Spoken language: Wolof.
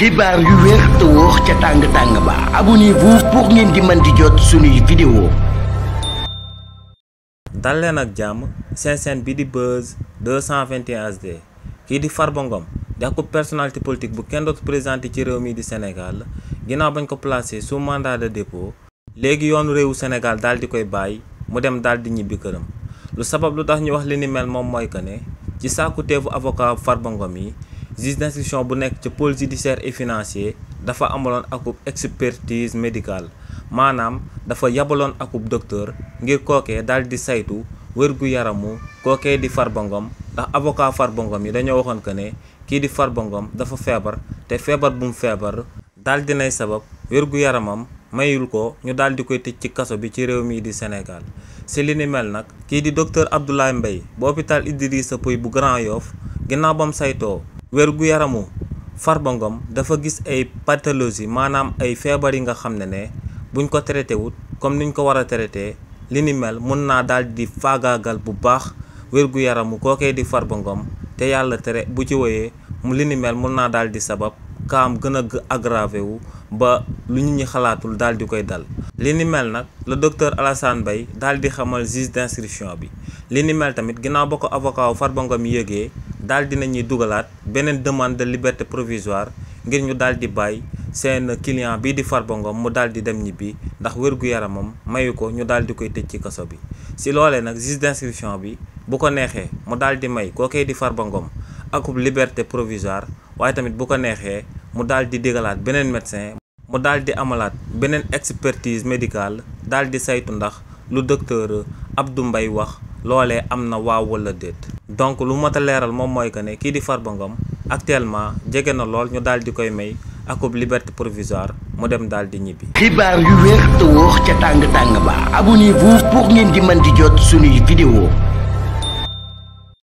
xibaar yu wér te wóor ca tàng ba abonnez-vous pour ngeen di mën di jot suñuy vidéo. dal leen ak jàmm seen chaîne bi di Buzz 221 HD kii di Farba Ngom di ak personnalité politique bu kenn dootu présenté ci réew mi di Sénégal ginnaaw bañ ko placé sous mandat de dépôt léegi yoonu réewu Sénégal daal di koy bàyyi mu dem daal di ñibbi këram. lu sabab lu tax ñu wax li ni mel moom mooy que ne ci sàkkuteefu avocat Farba Ngom yi juge d'instruction bu nekk ci pôle judiciaire et financier dafa amaloon akub expertise médicale maanaam dafa yabaloon akub docteur ngir kookee daal di saytu wérgu yaramu kookee di Farba Ngom ndax avocat Farba Ngom yi dañoo waxoon que ne kii di Farba Ngom dafa feebar te feebar bu mu feebar daal dinay sabab wérgu yaramam mayul ko ñu daal di koy tëj ci kaso bi ci réew mii di Sénégal. si li ni mel nag kii di docteur Abdoulaye Mbaye bu hôpital Idrissa Pouye bu Grand Yoff ginnaaw bam saytoo wérgu yaramu Farba Ngom dafa gis ay pathologie maanaam ay feebar yi nga xam ne buñ ko traité wut comme niñ ko war a traité li ni mel mun naa daal di faagaagal bu baax wérgu yaramu kookee di Farba Ngom te yàlla tere bu ci woyee mu li ni mel mun naa daal di sabab kaam gën a aggravé wu ba lu nit ñi xalaatul daal di koy dal. li ni mel nag le docteur Alassane Mbaye daal di xamal juge d'instruction bi li ni mel tamit ginnaaw ba ko avocat wu Farba Ngom yëgee daal di nañuy dugalaat beneen demande de liberté provisoire ngir ñu daal di bàyyi seen client bii di Farba Ngom mu daal di dem ñibbi ndax wérgu yaramam mayu ko ñu daal di koy tëj ci kaso bi. si loolee nag juge d'instruction bi bu ko neexee mu daal di may kookee di Farba Ngom akub liberté provisoire waaye tamit bu ko neexee mu daal di digalaat beneen médecin mu daal di amalaat beneen expertise médicale daal di saytu ndax lu docteur Abdou Mbaye wax loolee am na waaw wala déet. donc lu mat a leeral moom mooy que ne kii di Farba Ngom actuellement jege na lool ñu daal di koy may akub liberté provisoire mu dem daal di ñibbi. xibaar yu wér te wóor ca tàng ba abonnez-vous pour ngeen di mën di jot suñuy vidéo.